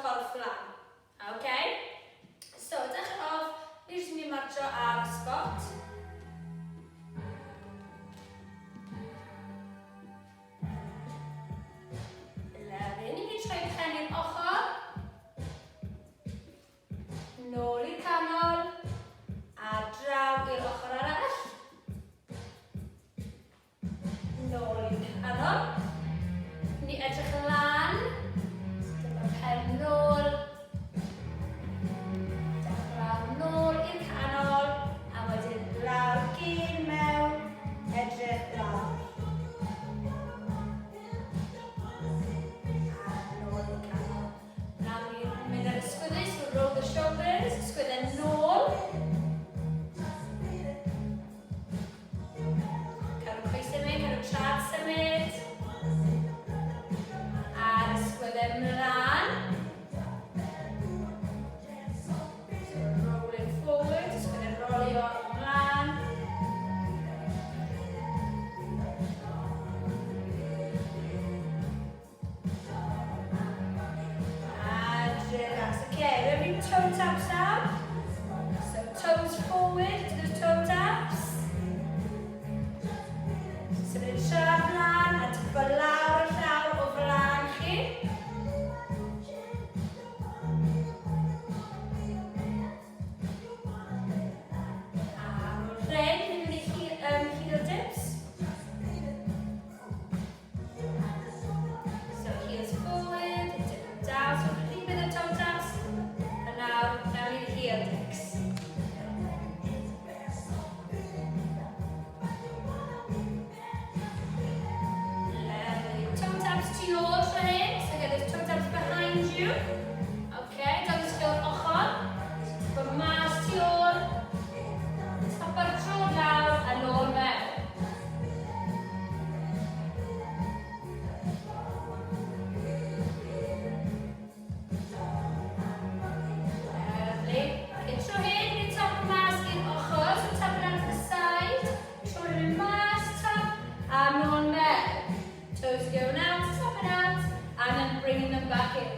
corff lan. Ok? So, dechrau off, ni jyst yn mynd i marcho ar y spot. Lovely. Ni'n mynd i troi pen i'r ochr. Nôl i'r canol. A draw i'r ochr arall. Nôl i'r canol. Ni edrych lan. Dyma'r pen nôl. Dewch lawr nôl i'r canol. A wedyn lawr gyn mewn. Edrych lawr. A nôl i'r canol. Nawr ni'n mynd ar y sgwyddau, so roll the shoulders, sgwyddau nôl. Cadw coesau mewn, cadw trad symud. A'r ysgwyddau mlaen. So rolling forward, ysgwyddau rolio ymlaen. And relax. Okay, we're having toe taps now. So toes forward to those toe taps. Symud y traed mlaen a tipio lawr y llawr o flaen chi. A rhain, ni'n mynd i heel dips. So heels forward, dip them down. So keep with the toe taps. And now, mewn i'r heel dips. Lovely. Toe taps tu ôl tro hyn. So get those toe taps behind you. Okay, dangos gyda'r ochr. Tipyn mas tu ôl. Tapa'r tro lawr a nôl mewn. Lovely. Okay, tro hyn, ni'n tap mas i'r ochr, so tap it out to the side. Tro hyn yn mas, tap, a nôl mewn. Toes going out, tap it out, and then bringing them back in.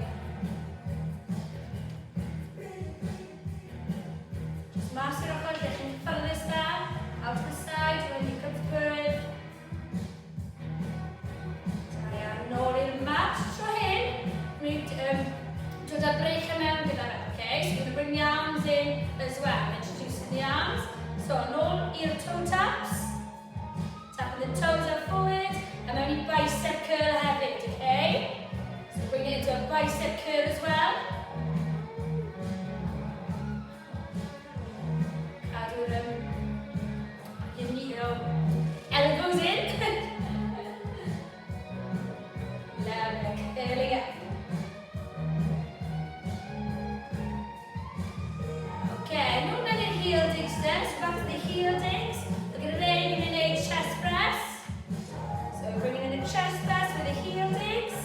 Just mas i'r ochr lle chi'n cyffyrddus da. Out to the side, when you're comfortable. Da iawn, nôl i'r mat. Tro hyn, gwneud, dod â breichiau mewn gyda fe, okay? So we're going to bring the arms in as well, introducing the arms. So, nôl i'r toe taps. Tapping the toes up forward, a mewn i bicep curl hefyd, okay? So bring it into a bicep curl as well. Cadw'r your knee, elbows in. Lovely, curling up. Okay, nôl mewn i'r heel digs then, so back to the heel digs. Look at it, ni'n mynd i wneud chest press. So we're bringing in the chest press with the heel digs.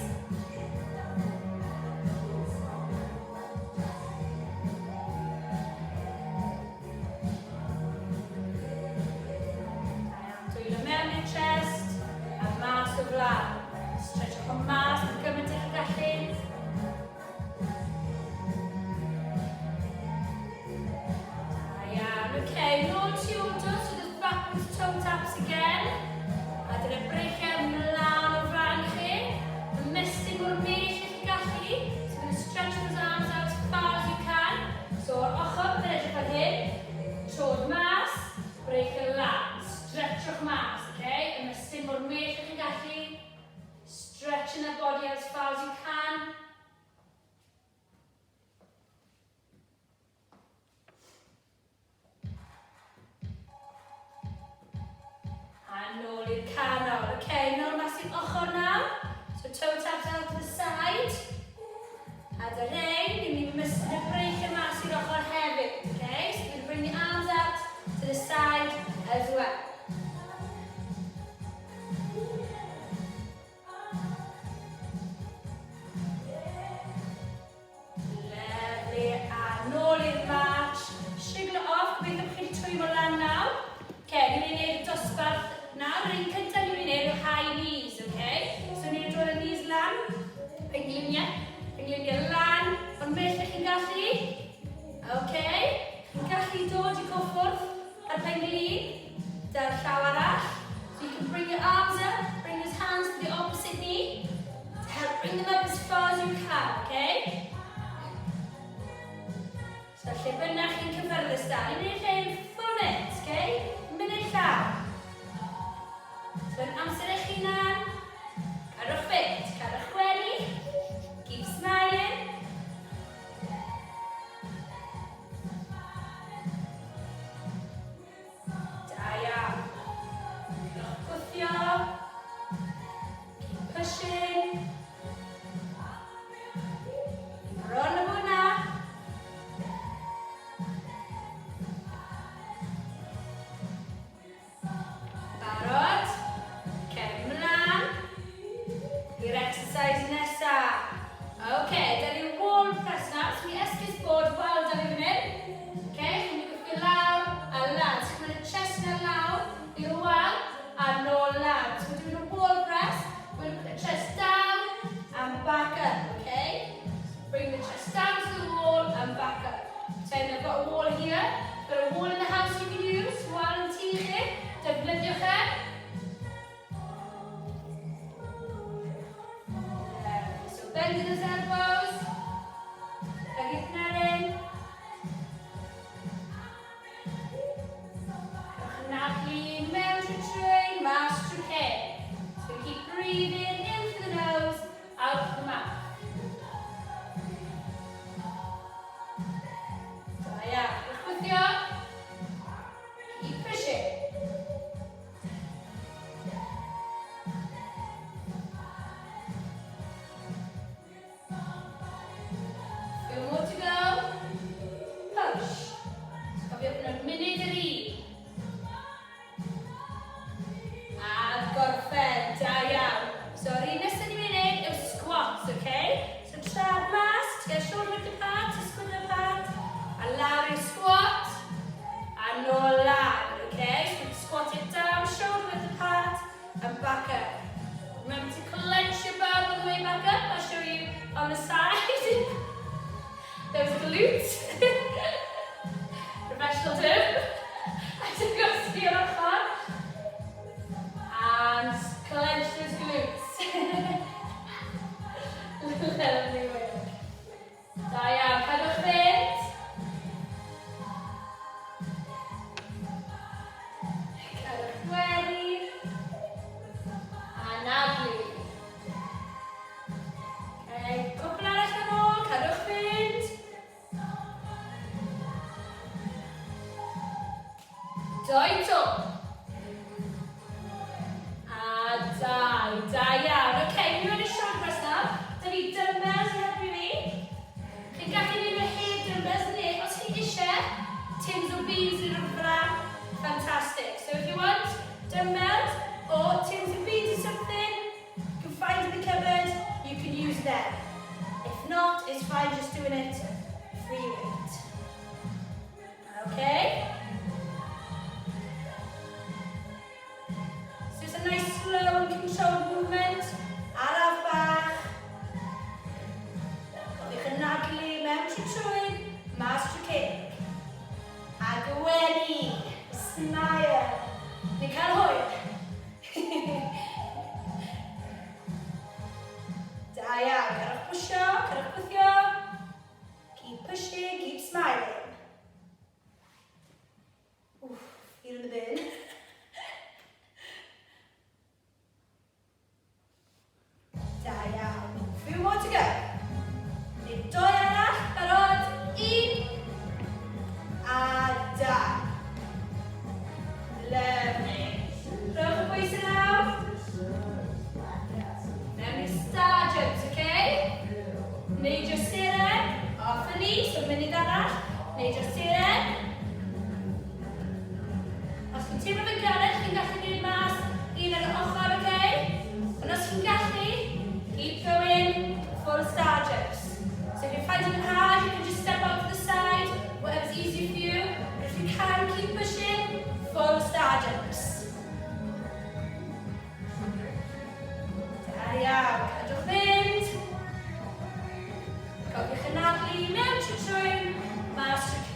Dwylo mewn i'r chest a mas o flaen. Stretchwch o mas yn gymaint ych chi'n gallu. Da iawn. Okay, nôl tu ôl dod, so there's backwards toe taps again. A dyna breichiau mlaen o flaen chi. Ymestyn mor bell ych chi'n gallu. So we're going to stretch those arms out as far as you can. So o'r ochr, bydd yn edrych fel hyn. Trod mas, breichiau lan. Stretchwch mas, okay? Ymestyn mor bell ych chi'n gallu. Stretching that body out as far as you can. A nôl i'r canol. Okay, nôl mas i'r ochr nawr. So toe taps out to the side. A dy rei, ni'n mynd i mystyn y breichiau mas i'r ochr hefyd. Okay, so we're going to bring the arms out to the side as well. Lovely. A nôl i'r march. Siglo off. Gobeithio bod chi wedi twymo lan nawr. Okay, ni'n mynd i wneud y dosbarth nawr. Yr un cyntaf ni'n mynd i wneud yw high knees, okay? So ni'n mynd i dod y knees lan. Pengliniau. Pengliniau lan. Ok, chi'n gallu dod i gyffwrdd ar pen-glin, da'r llaw arall. So you can bring your arms up, bring those hands to the opposite knee, to help bring them up as far as you can, okay? So lle bynnag chi'n cyffyrddus da, ni'n gwneud hyn full minute, okay? Munud llawn. So yn amser eich hunan, cadwch fynd, cadwch gwenu, keep smiling. Da iawn. Cadwch gwthio. Keep pushing. Bron y bod na. Barod? Cefn mlaen. I'r exercise nesa. Ok, da ni wall press nawr. So mi esgus bod wal da ni fan hyn. Ok, chi'n mynd i gwthio lawr a lan. So chi'n mynd y chest na lawr i'r wal a nôl lan. So we're doing a wall press. We're going to put the chest down and back up, okay? Bring the chest down to the wall and back up. So I've got a wall here. Got a wall in the house you can use. Wal yn tŷ chi. Defnyddiwch e. So bend those elbows. Plygu cneryn. Cewch anadlu mewn trwy trwyn, mas trwy ceg. So keep breathing in through the nose, out through the mouth. Da iawn. Rhowch chwithio. Keep pushing. Few more to go. Push. Cofiwch bod nhw'n munud yr un. A gorffen, da iawn. So, yr un nesaf ni'n mynd i wneud yw squats, okay? So, trad mas, to get shoulder width apart, to squint apart, a lawr i'r squat, a nôl lan, okay? So, squat it down, shoulder width apart, and back up. Remember to clench your bum on the way back up. I'll show you on the side. Those glutes. Professional term. I took us i'r ochr. And clench those glutes. Lovely work. Da iawn, cadwch fynd. Cadwch gwenu. Anadlu. Okay, cwpl arall yn ôl, cadwch fynd. Doi to. A dau. Da iawn. Oce, okay, ni'n mynd i shoulder press nawr. Da ni dumbbells i helpu fi. Chi'n gallu neud nhw heb dumbbells neu os chi eisiau, tins o beans neu rhywbeth fel 'na, fantastic. So if you want dumbbells or tins of beans or something, you can find in the cupboard, you can use them. If not, it's fine just doing it free weight. Okay? So it's a nice slow and controlled movement. Araf bach. Cofiwch anadlu mewn trwy trwyn, mas trwy ceg. A gwenu. Smile. Ni'n cael hwyl. Da iawn. Cerwch pwysio, cerwch gwthio. Keep pushing, keep smiling. Oof, ear in the bin. Da iawn. Few more to go. Neu doi arall, barod. Un. A dau. Lovely. Rhowch y bwys yn lawr. Mewn i'r star jumps, okay? Neidio seren, off y ni, so munud arall. Neidio seren. Os chi'n teimlo fe'n galed, chi'n gallu gwneud mas un ar y ochr, okay? Ond os chi'n gallu, keep going, full star jumps. So if you're finding it hard, you can just step out to the side, whatever's easier for you. But if you can, keep pushing, full star jumps. Da iawn, cadwch fynd. Cofiwch anadlu mewn trwy trwyn, mas trwy.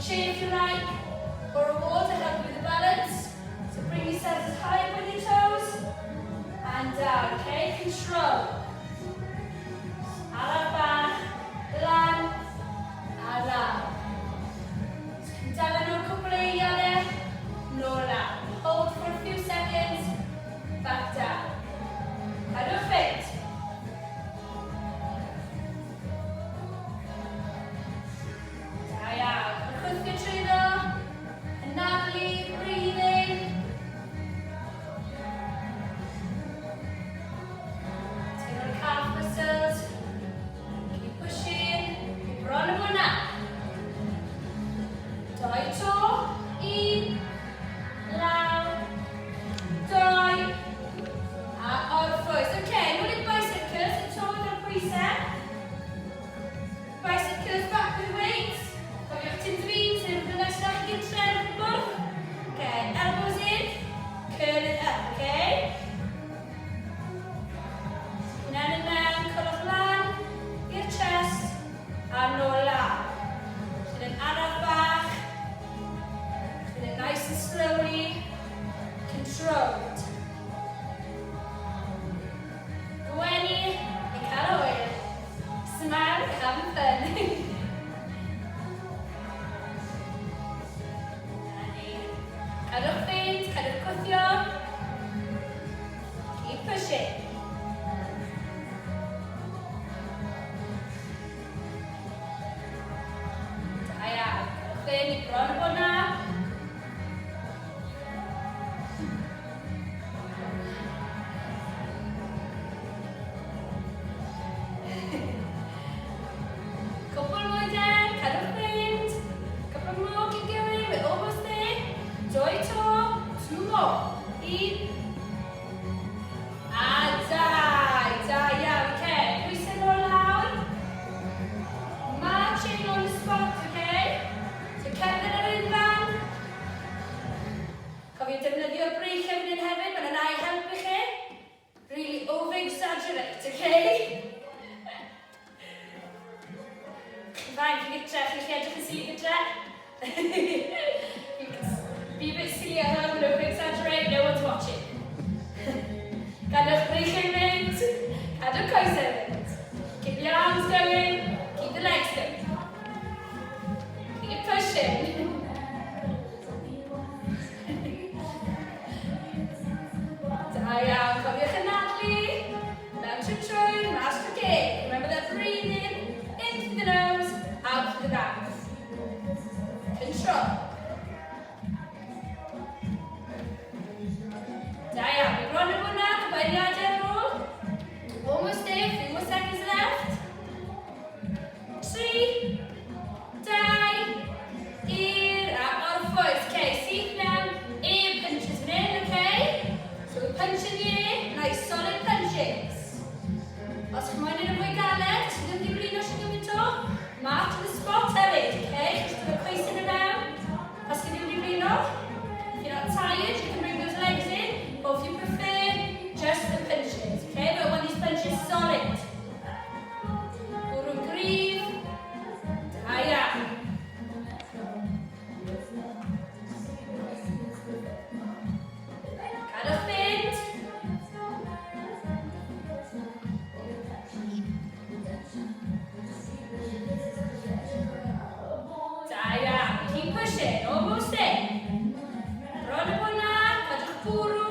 chair if you like, or a wall to help you with the balance. So bring yourself as high up with your toes and down, okay? Control. Araf bach, lan, a lawr. Dal nhw cwpl o eiliadau, nôl lawr. Hold for a few seconds, back down. Cadwch fynd. Da iawn. Chwythio trwyddo. Anadlu, breathing. Teimlo'r calf muscles. Keep pushing. Keep bron â bod 'na. Doi 'to. Un. Lawr. Doi. A orffwys. Oce, okay, nôl i'r bicycles. Y to gyda'r pwysau. Bicycles back with weights. Cofiwch tins of beans, neu rhywbeth bynnag sydd â chi gytre ar y bwrdd. Okay, elbows in, curl it up, okay? Hunan yn mewn, cwrwch lan i'r chest a nôl lawr. Chi'n yn araf bach. Chi'n yn nice and slowly. Controlled. Gwenu, neu cael hwyl. Smile, having fun. Na ni. Cadwch fynd, cadwch gwthio. Keep pushing. Da iawn. Cadwch fynd i bron â bod 'na. Cwpl mwy de, cadwch fynd. Couple more, keep going, we're almost there. Doi 'to, two more. Un. A dau, da iawn, okay. Pwysau nôl lawr. Marching on the spot, okay? So cerdded ar unfan. Cofio defnyddio'r breichiau fan hyn hefyd, maen nhw'n i helpu chi. Really over-exaggerate, okay? Chi'n fine, chi'n gytre, chi'n gallu edrych yn silly gytre. You can be a bit silly at home and over-exaggerate, no one's watching. Gadewch breichiau mynd, cadw'r coesau fynd. Keep the arms going, keep the legs going. Keep pushing. Da iawn, cofiwch anadlu. Mewn trwy trwyn, mas trwy ceg. Remember that breathing in through the nose, out through the mouth. Control. Da iawn, ni bron â bod 'na, cwpl eiliadau ar ôl. Almost there, few more seconds left. 3, 2, 1, a orffwys. Okay, syth mewn, air punches fan hyn, okay? So we punch in the air, nice solid punches. Os chi'n moyn yn fwy galed, os chi ddim wedi blino sy'n gymaint o, march to the spot hefyd, okay? Jyst dod y coesau yn mewn. Os chi ddim wedi blino, if you're not tired, you can bring those legs in, or if you prefer, just the punches, okay? But I want these punches solid. Bwrw'n gryf. Da iawn. Cadwch fynd. Da iawn. Keep pushing. Almost there. Bron â bod 'na. Cadwch bwrw.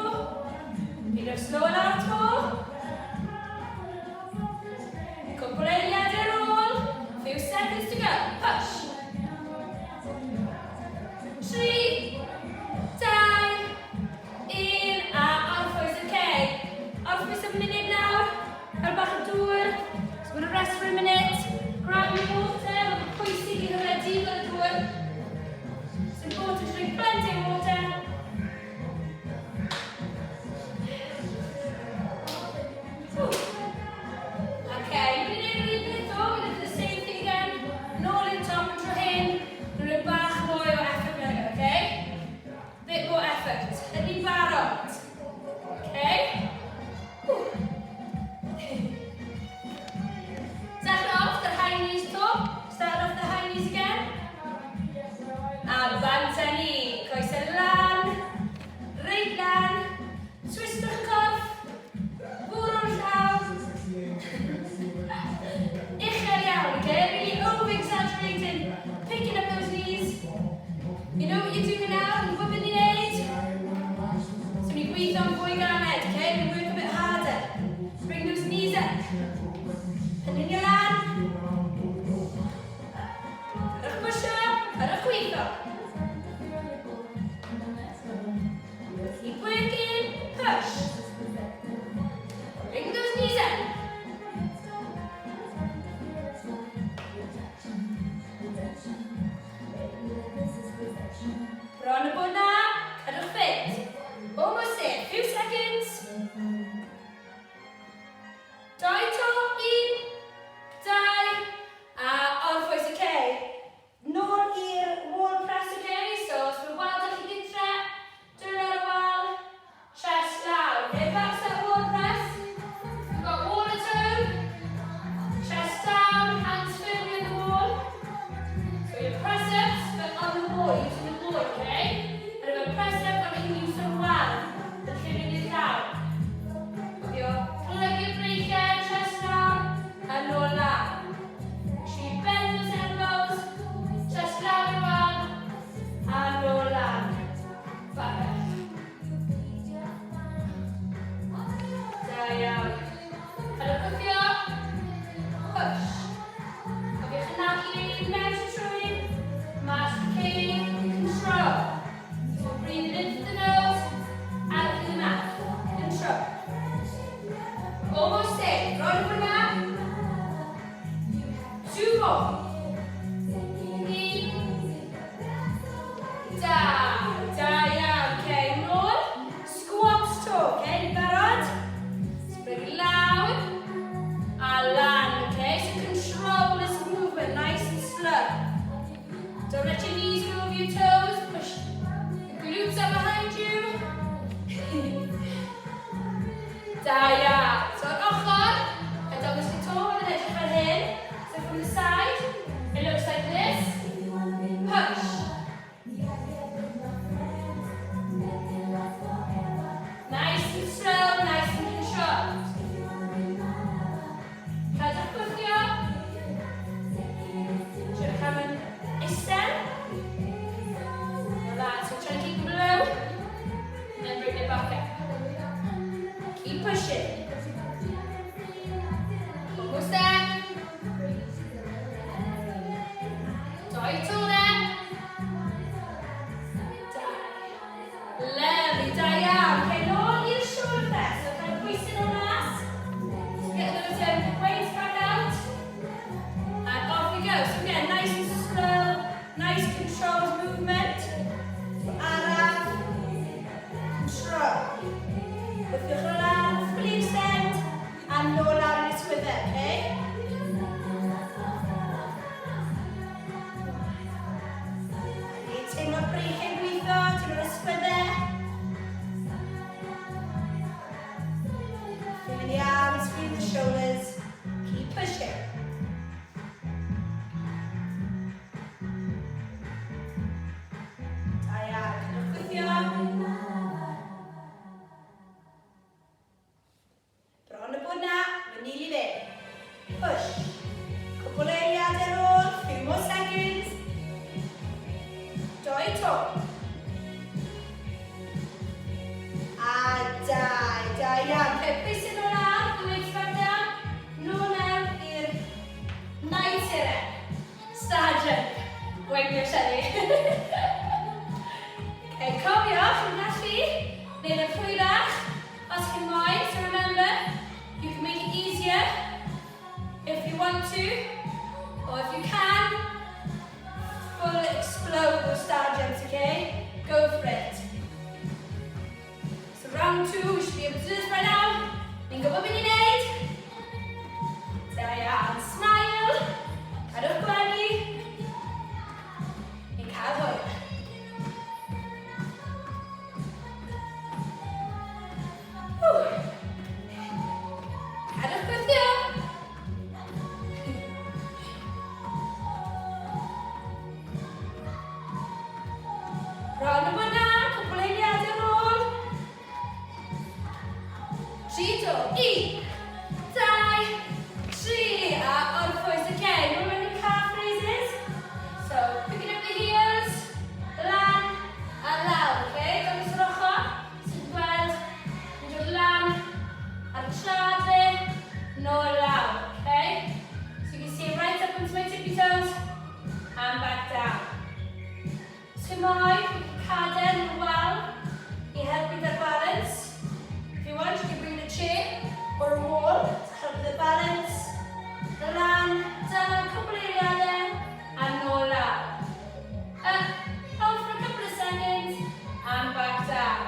Peidiwch slow lawr 'to. Cwpl eiliad ar ôl. Few seconds to go. Push. 3, 2, 1, a orffwys, okay. Orffwys am munud nawr. Cael bach o dŵr. So we're going to rest for a minute. Grab your water. Mae'n pwysig i yfed digon o dŵr. It's important. da ni. Coesau lan, reit lan. Twistwch y corff, bwrw'r llaw. Uchel iawn, okay? Really over-exaggerating, picking up those knees. You know what you're doing now? Yn gwybod beth ni'n neud? So ni'n gweithio'n fwy galed, okay? We work a bit harder. Bring those knees up. Pengliniau lan. Cadwch bwysio, cadwch gweithio. Keep working, push. Bring those knees up. Bron â bod 'na, cadwch fynd. Almost there, few seconds. Dau 'to, un, dau, a orffwys, okay. Nôl i'r wall press, okay? So, os mae wal 'da chi gytre, dwylo ar y wal, chest lawr. Okay, back to that wall press. We've got wall at home, chest down, hands firmly on the wall. So your press ups, but on the wall, using the wall, okay? And if I press up, I'm making use of wal, the lle mynd i'r llaw. Cofio, plygu'r breichiau, chest down, a nôl lawr. Make sure you bend those elbows, chest lawr i'r wal, a nôl lawr. Back. Da iawn. Cadwch gwthio. Push. Cofiwch anadlu mewn trwy trwyn, mas trwy ceg, control. So breathe in through the nose, out through the mouth. Control. Almost there. Bron â bod 'na. Two more. Un. Dau. Da iawn. Okay, nôl. Squats 'to. Okay, ni'n barod? Sblygu lawr. A lan, okay? So control this movement, nice and slow. Don't let your knees go over your toes. Push the glutes up behind you. Da iawn. So ar ochr, a dangos chi 'to, mae'n edrych fel hyn. So from the side, it looks like this. Push. Nice and slow, nice and controlled. Cadwch gwthio. Trio cael yn isel. Fel that. So try to keep them low. And then bring it back up. Keep pushing. Almost there. Dau 'to there. Dau. Lovely, da iawn. Okay, nôl i'r shoulder press. So kind of pwysau nhw mas. So get those weights back out. And off we go. So again, nice and slow, nice controlled movement. So araf, control. Gwthiwch nhw lan, fully extend, a nôl lawr i'r ysgwyddau, okay? Ni teimlo'r breichiau'n gweithio, teimlo'r ysgwyddau. Feeling the arms, feeling the shoulders. Keep pushing. Da iawn, cadwch gweithio. Bron â bod 'na, we're nearly there. Push. Cwpl o eiliadau ar ôl, few more seconds. Doi 'to. A dau, da iawn. Okay, pwysau nôl lawr, the weights back down. Nôl mewn i'r naid seren. Star jump. Gweithio Shelley. Okay, cofio, chi'n gallu wneud yn rhwyddach os chi'n moyn. So remember, you can make it easier if you want to, or if you can, full explode those star jumps, okay? Go for it. So round two, we should be able to do this by now. Ni'n gwybod beth ni'n neud. Da iawn, smile. Cadwch gwenu. Ni'n cael hwyl. Ww. Cadwch gweithio. mwy, cadair neu wal i helpu gyda'r balance. If you want, you can bring in a chair or a wall to help with the balance. Lan, dal am cwpl eiliadau, a nôl lawr. Up, hold for a couple of seconds, and back down.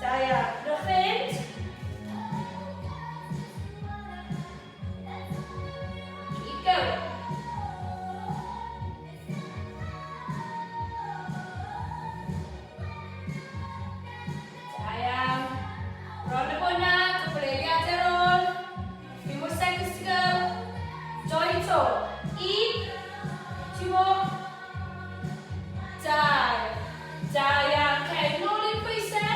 Da iawn. Rhowch fynd. Keep going. Da iawn. Bron â bod 'na, cwpl eiliadau ar ôl. Few more seconds to go. Doi 'to. Un. Two more. Dau. Da iawn. Okay, nôl i'r pwysau.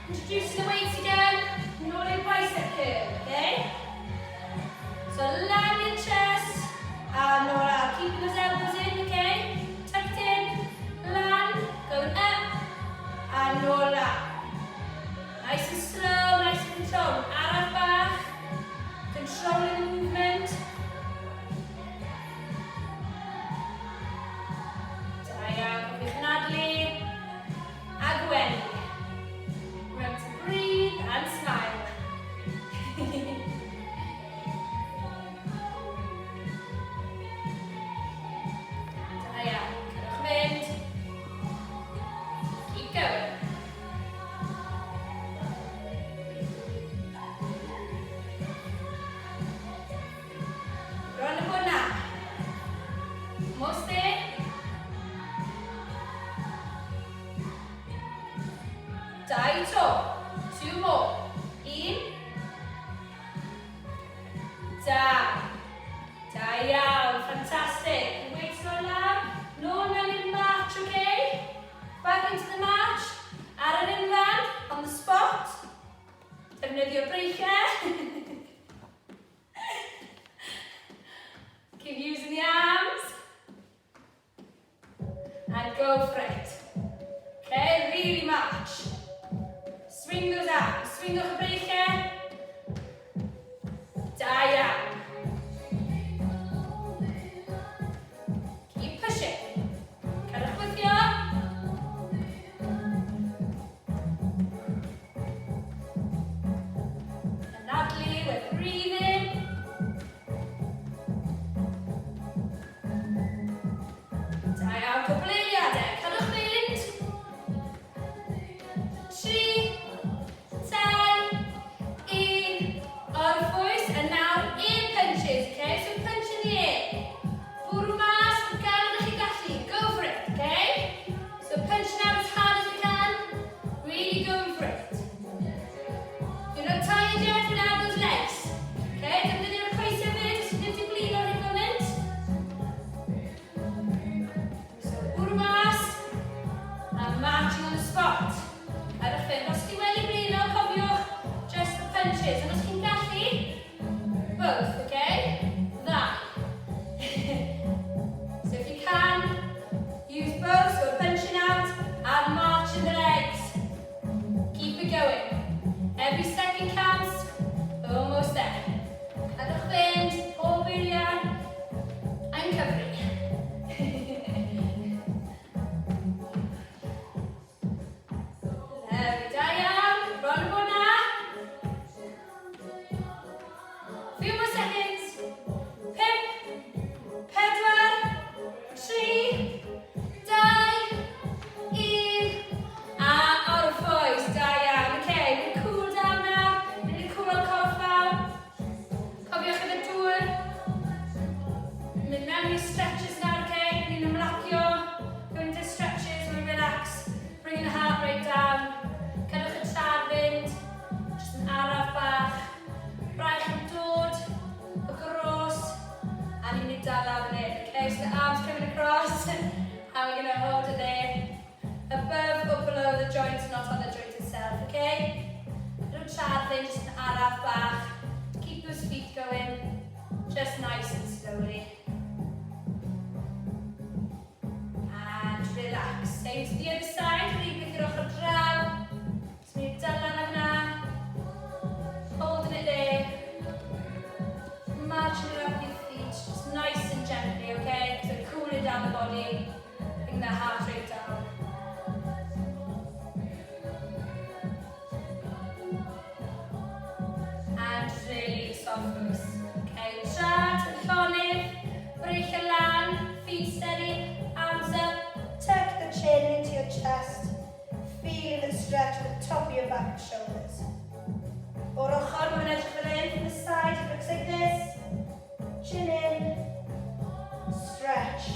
Introducing the weights again. Nôl i'r bicep curl, okay? So lan i'r chest. A nôl lawr. Keeping those elbows in, okay? Tucked in. Lan. Going up. A nôl lawr. Nice and slow, nice and controlled. Araf bach. Controlling the movement. Da iawn, cofiwch anadlu. A gwenu. Remember to breathe and smile. Da iawn, cadwch fynd. Keep going. Bron â bod 'na. Almost there. Dau 'to. Two more. Un. Dau. Da iawn. Fantastic. Weights nôl lawr. Nôl mewn i'r march, okay? Back into the march. Ar yr unfan, on the spot. Defnyddio breichiau. Keep using the arms. And go for it. Okay, really march. Swing those arms. Swingwch y breichiau. Da iawn. Keep pushing. Cadwch weithio. Anadlu, we're breathing. Da iawn, cwpl eiliadau. Cadwch fynd. Tri, dau, un. Orffwys, a nawr air punches, okay? So punch in the air. Bwrw mas, mor galed ych chi gallu. Go for it, okay? So punch now as hard as you can. Really going for it. You're not tired yet, but add those legs. Okay, defnyddio'r coesau fyd, os ydych chi'n blino ar hyn moment. So, bwrw mas, and marching on the spot. Cadwch fynd. Os chi wedi blino, cofiwch just the punches. Ond os chi'n gallu, both, okay? Ddau. So if you can, use both, so punching out and marching the legs. Keep it going. Every second counts. Almost there. Cadwch fynd, pob eiliad. I'm covering. Lovely, da iawn. Bron â bod 'na. Few more seconds. Pump, pedwar, tri, dau, un, a orffwys. Da iawn. Okay, we're gonna cool down now. We're gonna cool our corff lawr. Cofiwch yfed dŵr. Mynd mewn i stretches nawr, okay? Ni'n ymlacio. Going into stretches, we relax. Bringing the heart rate down. Cadwch y traed fynd. Just yn araf bach. Braich yn dod. Across. A ni'n mynd dal lawr fan hyn. Okay, so the arms coming across. And we're going to hold it there. Above or below the joint, not on the joint itself, okay? Cadw'r traed fynd, just yn araf bach. Keep those feet going. Just nice and slowly. And relax. Same to the other side. Rhywbeth beth i'r ochr draw. So ni'n dal lan fyna. Holding it there. Marching it up your feet. Just nice and gently, okay? So cooling down the body. Bring that heart rate down. And release off loose. Okay, traed yn llonydd, breichiau lan, feet steady, arms up. Tuck the chin into your chest, feeling the stretch at the top of your back and shoulders. O'r ochr, mae'n edrych fel hyn, from the side, it looks like this. Chin in, stretch.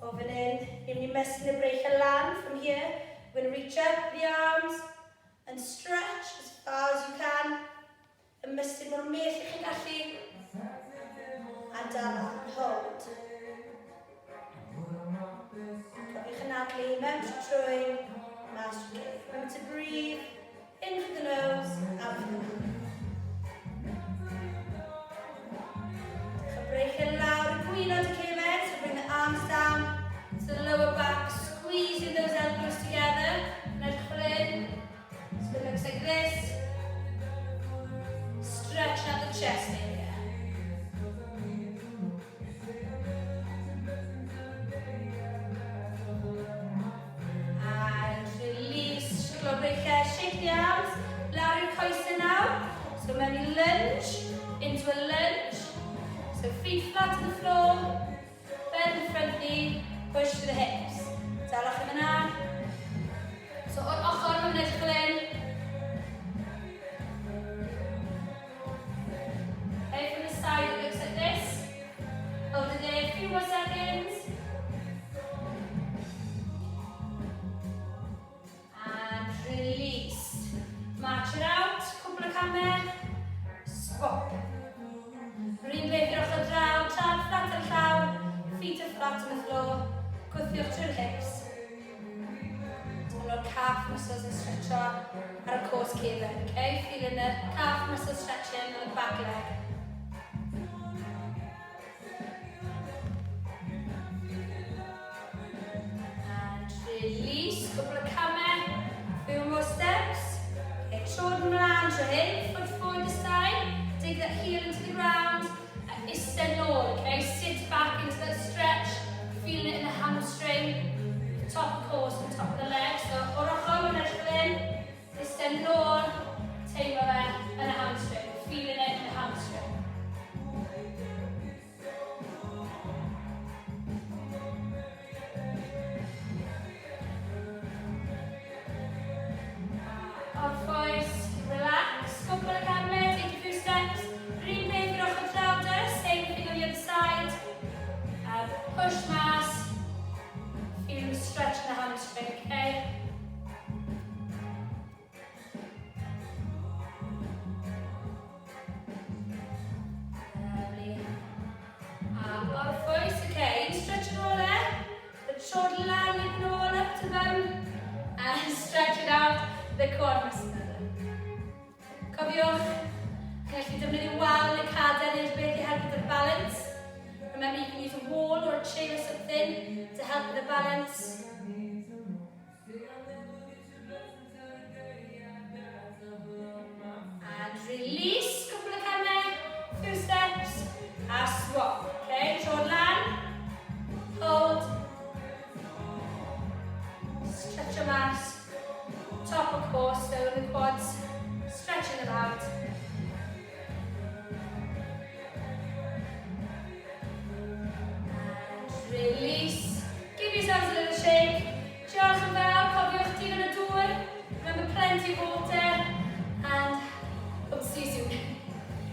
O fan hyn, ni'n mynd i ymestyn y breichiau lan from here. We're going to reach up the arms and stretch as far as you can. Ymestyn mor bell ych chi'n gallu. A dal lan, hold. Cofiwch anadlu mewn trwy trwyn, mas trwy ceg. Remember to breathe in through the nose, out through the mouth. Dechrau breichiau lawr i gwaelod y cefen, so bring the arms down to the lower back, squeezing those elbows together. Yn edrych fel hyn. So it looks like this. Stretch out the chest area. And release, siglo breichiau, shake the arms, lawr i'r coesau nawr. So mewn i lunge, into a lunge. So feet flat to the floor, bend the front knee, push to the hips. Dalwch yn yna. So o'r ochr, mae'n edrych fel hyn. Okay, from the side it looks like this. Hold it there a few more seconds. And release. March it out, cwpl o camau. Swap. Yr un peth i'r ochr draw, traed fflat ar y llawr, feet are flat on the floor. Gwthiwch trwy'r hips. Teimlo'r calf muscles yn stretcho ar y coes cefen, okay? Feeling the calf muscles stretching on the back leg. And release, cwpl o camau, few more steps. Okay, troed ymlaen tro hyn, foot forward this time. Dig that heel into the ground. A eistedd nôl, okay? Sit back into that stretch, feeling it in the hamstring, top coes and top of the leg. So, o'r ochr, mae'n edrych fel hyn. Eistedd nôl, teimlo fe yn y hamstring, feeling it in the hamstring. Orffwys, relax, cwpl o camau, take a few steps. Yr un peth i'r ochr draw de, same thing on the other side. Push mas, feeling the stretch in the hamstring, okay? Lovely. A orffwys, okay, un stretch yn ôl e. The troed lan i'r nôl, up to them. And stretch it out, the quad muscle. Cofiwch, chi'n gallu defnyddio wal neu cadair neu rhywbeth i helpu gyda'r balance. Remember, you can use a wall or a chair or something to help with the balance.